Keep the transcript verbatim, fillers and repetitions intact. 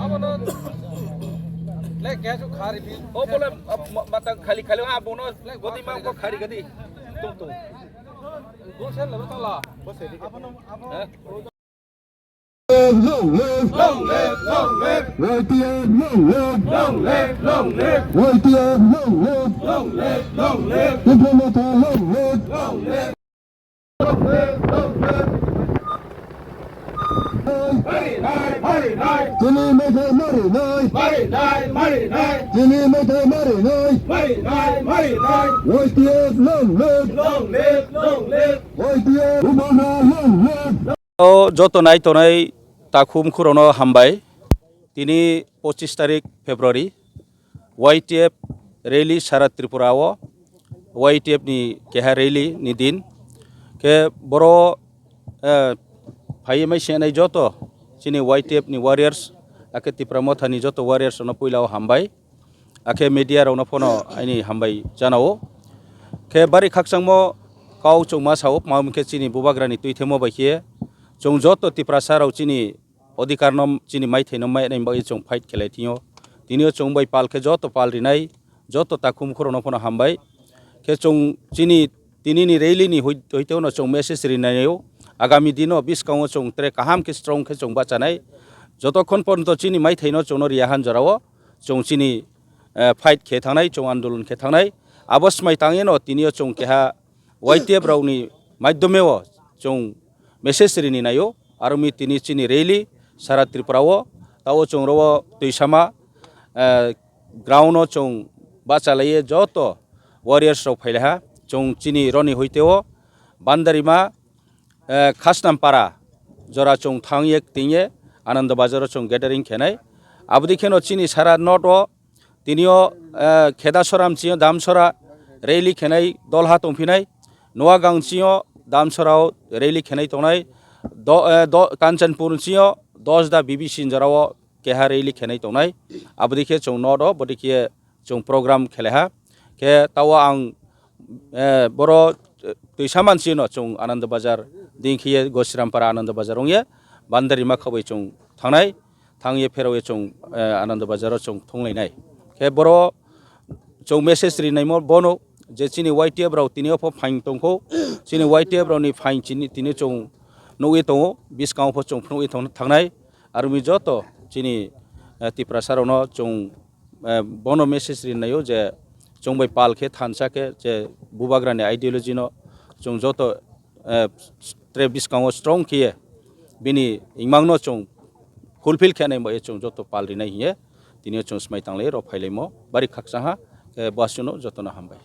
Abono le kesu khari phi. O bole, ab, ma, mata khali khali ha bono le godi ma ko khari gadi. Tung tung. Gol sen le tala. Abono abo. Eh? Long live! Long live! Long live! Y T F, long live! Long live! Long live! Y T F, long live! Long live! Long live! Tipra Motha, long live! Long live! Marinai, marinai. Chini maithai marinai. Marinai, marinai. Chini maithai marinai. Marinai, marinai. Y T F long live. Long live, long live. Y T F Bubagra long live. O joto nai tonai takhum khurokno hambai. Tini pochis tarik February. Y T F rally sara Tripura o, Y T F ni keha rally ni din. Khe boro, eh, phaiwi mai senai joto chini Y T F ni warriors, akhe Tipra Motha ni joto warriors rokno puila o hambai, akhe media rokno phano aini hambai janao. Khe bari khakchangmo kau chwngma sao, tma hwn khe chini Bubagra ni twi themo bai khe chwng joto Tiprasa rok chini odhikar no chini maithai no mai nai bagwi chwng fight khelai thio. Tini o chwng bai pal khe joto pal rinai, joto takhum khurokno phano hambai. Khe chwng chini tini ni rally ni hoi-, hoite no chwng message rinai o. Agami dino bwskango chwng tere kaham khe strong khe chwng bachanai. Jotokhon porjonto chini maithai no chwng no riya han jora o chwng chini, eh, fight khe thangnai, chwng andolon khe thangnai. Abo swmai tangwi no tini o chwng keha Y T F rokni maidhyome o chwng message rini naio, aro mi tini chini rally sara Tripura o, tao chwng ro o twi sama, eh, ground o chwng bachalaiye joto warriors rok phailaiha, chwng chini roni hoite o Bandarima, eh, Khasnampara jora chwng thangye tingye Ananda Bazar o chwng gathering khenai, aboni kheno chini sara north o Tini o, eh, Khedasora mchio Damsora rally khenai dol ha tongphinai. Noagang mchio Damsora o rally khenai tongnai. Do, eh, do, Kanchanpur mchio Dosda B B C ni jora o keha rally khenai tongnai. Abodi khe chwng north o, bodi khe chwng program khelaiha. Khe tao ang, eh, boro, eh, twisa manchino chwng Ananda Bazar, dingkhiye Gosirampara Ananda Bazar wngye, Bandarima khabai chwng thangnai. Thangye pherao chwng, eh, Ananda Bazar o chwng thunglainai. Khe boro chwng message rinaimo bono je chini Y T F rok tini o pho phaing tongkho, chini Y T F rokni phaing chini tini chwng nugwi tongo, bwskango pho chwng phunugwi thang-, thangnai. Aroni joto chini, eh, Tiprasa rokno chwng, eh, bono message rinaio je chwng bai pal khe thansa khe je Bubagrani ideology no chwng joto, eh, tre bwskango strong khe bini imangno chwng fulfill khe nai bai chwng joto pal rinai hiye tini o chwng swmai tanglai rok phailaimo bari khakchang ha, eh, bo aswkno jotono hambai.